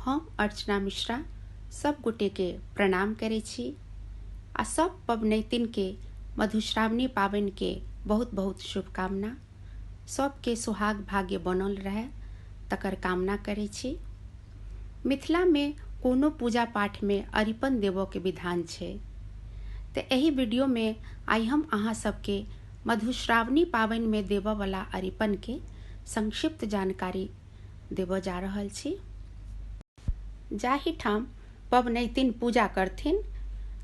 हम अर्चना मिश्रा सब गोटे के प्रणाम करै छी आ सब पबनैतिन के मधुश्रावणी पाबनि के बहुत बहुत शुभकामना। सबके सुहाग भाग्य बनल रहै तकर कामना करै छी। मिथिला में कोनो पूजा पाठ में अरिपन देबऽ के विधान छै, तऽ एहि वीडियो में आइ हम अहाँ सबके मधुश्रावणी पाबनि में देबऽ वाला अरिपन के संक्षिप्त जानकारी देबऽ जा रहल छी। जाहि ठाम पबनैतिन पूजा करथिन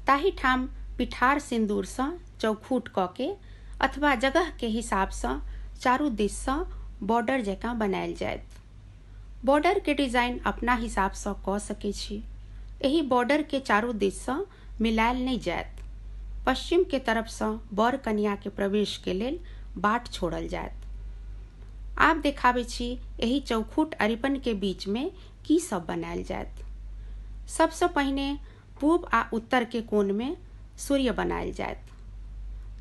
ताहि ठाम पिठार सिन्दूर सँ चौखूट कऽ के अथवा जगह के हिसाब सँ चारू दिस सँ बॉर्डर जकाँ बनायल जायत। बॉर्डर के डिजाइन अपना हिसाब सँ कऽ सकै छी। एहि बॉर्डर के चारू दिस सँ मिलायल नहि जायत। पश्चिम के तरफ सँ वर कनिया के प्रवेश के लेल बाट छोड़ल जायत। आब देखाबै छी एहि चौखूट अरिपन के बीच में की सब बनायल जायत। सबसँ पहिने पूब आ उत्तर के कोन में सूर्य बनायल जायत।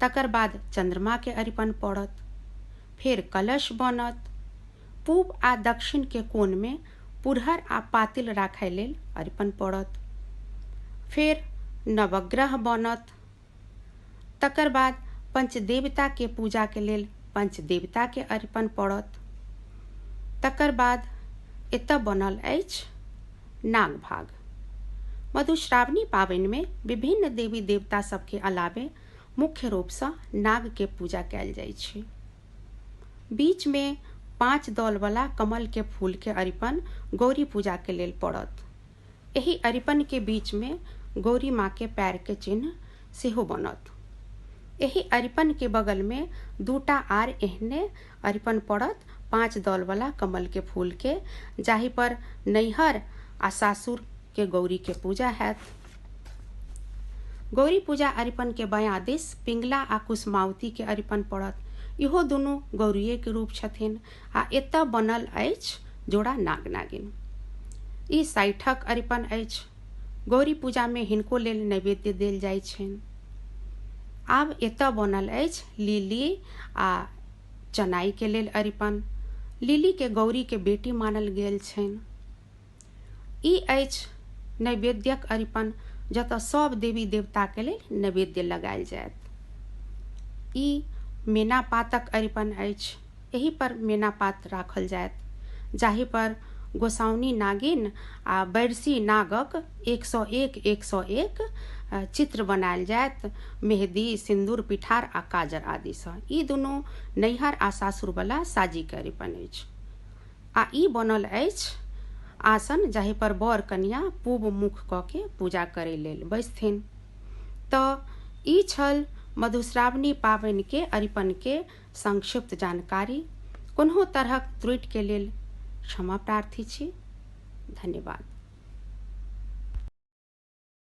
तकर बाद चंद्रमा के अरिपन पड़त। फेर कलश बनत। पूब आ दक्षिण के कोन में पुरहर आ पातिल राखय लेल अरिपन पड़त। फेर नवग्रह बनत। तकर बाद पंचदेवता के पूजा के लेल पंचदेवता के अरिपन पड़त। तकर बाद एतय बनल अछि नागभाग। मधुश्रावणी पाबनि में विभिन्न देवी देवता सबके अलावे मुख्य रूप सँ नाग के पूजा कयल जाइ छै। बीच में 5 दल वाला कमल के फूल के अरिपन गौरी पूजा के लेल पड़त। एहि अरिपन के बीच में गौरी माँ के पैर के चिन्ह सेहो बनत। एहि अरिपन के बगल में दूटा आर एहने अरिपन पड़त 5 दल वाला कमल के फूल के, जाहि पर नैहर आ सासुर के गौरी के पूजा हैत। गौरी पूजा अरिपन के बायां दिस पिंगला आ कुसुमावती के अरिपन पड़त। इहो दुनू गौरीये के रूप छथिन आ एतय बनल अछि जोड़ा नाग नागिन। ई साइठक अरिपन अछि। गौरी पूजा में हिनको लेल नैवेद्य देल जाइ छनि। आब एतय बनल अछि लिली आ चनाई के लेल अरिपन। लिली के गौरी के बेटी मानल गेल छनि। ई अछि नैवेद्यक अरिपन, जतय सब देवी देवता के लेल नैवेद्य लगायल जायत। ई मेना पातक अरिपन अछि। एहि पर मेना पात राखल जायत, जाहि पर गोसाउनी नागिन आ बैरसी नागक 101 101 चित्र बनायल जायत, मेहदी, सिन्दूर, पिठार आ काजर आदि सँ। ई दुनू नैहर आ सासुर बला साजी के अरिपन अछि। आ ई बनल अछि आसन, जाहि पर वर कनिया पूब मुख कऽ के पूजा करै लेल बैसथिन। तऽ ई छल मधुश्रावणी पाबनि के अरिपन के संक्षिप्त जानकारी। कोनहु तरहक त्रुटि के लेल क्षमा प्रार्थी छी। धन्यवाद।